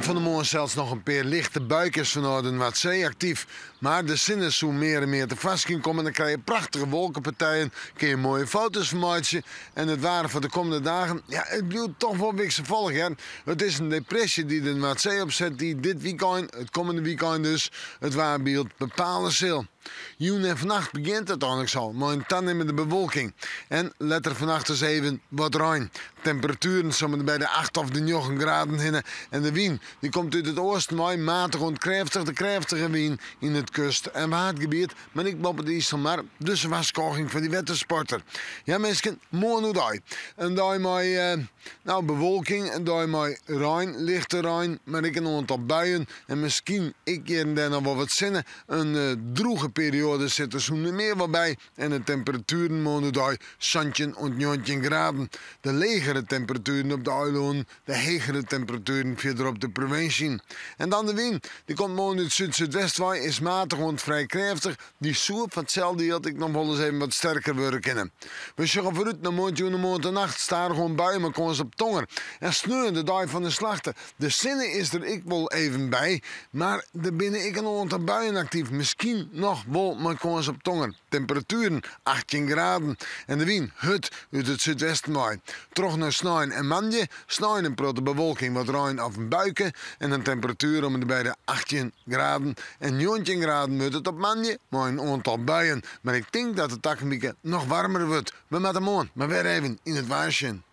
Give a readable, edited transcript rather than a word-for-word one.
Fan 'e moarn sels noch in pear lichte buikes fanôf de Noardsee aktyf. Mar de sinne soe mear en mear tefoarskyn komme en dan krije je prachtige wolkepartijen, kinne je moaie foto's fan meitsje. En it waar foar de kommende dagen, ja, it bliuwt toch wol wikselfallich hear. It is in depresje dy't de Noardsee opset dy't dit wykein, it kommende wykein dus, it waarbyld bepale sil. Jûn en fannacht begjint it einliks al mei in tanimmende bewolking en letter fannacht ris even wat rein. Temperatueren somme by de 8 of de 9 graden hinne en de wyn dy komt út it oasten wei matich oant krêftich de krêftige wyn yn it kust en waadgebiet, mar ek boppe de Iselmar, dus in warskôging foar dy wettersporter. Ja minsken, moarn oerdei. In dei mei nou bewolking, in dei mei rein, lichte rein, mar ek in oantal buien en miskien ek hjir en dêr noch wol wat sinne. In drûge perioade sit der sûnder mear wol by en de temperatueren moarn oerdei 17 oant 19 graden. De legere temperatueren op de eilannen, de hegere temperatueren fierder op de provinsje. En dan de wyn. Dy komt moarn út súd-súdwest wei, is matich oant frij krêftich. Dy soe foar itselde jild ek noch wolris even wat sterker wurde kinne. We sjogge foarút nei moarntejûn en moarntenacht. Stadichoan buien mei kâns op tonger. En sneon, de dei fan de Slachte. De sinne is der ek wol even by, mar der binne ek in oantal buien aktyf, miskien noch wol mei kâns op tonger. Temperatueren 18 graden en de wyn hurd út it súdwesten wei. Troch nei snein en moandei, snein in protte bewolking, wat rein of in buike en in temperatuer om en by de 18 graden. En 19 graden wurdt it op moandei mei in oantal buien, mar ik tink dat it takom wike noch waarmer wurdt. We moatte moarn mar wer even yn it waar sjen.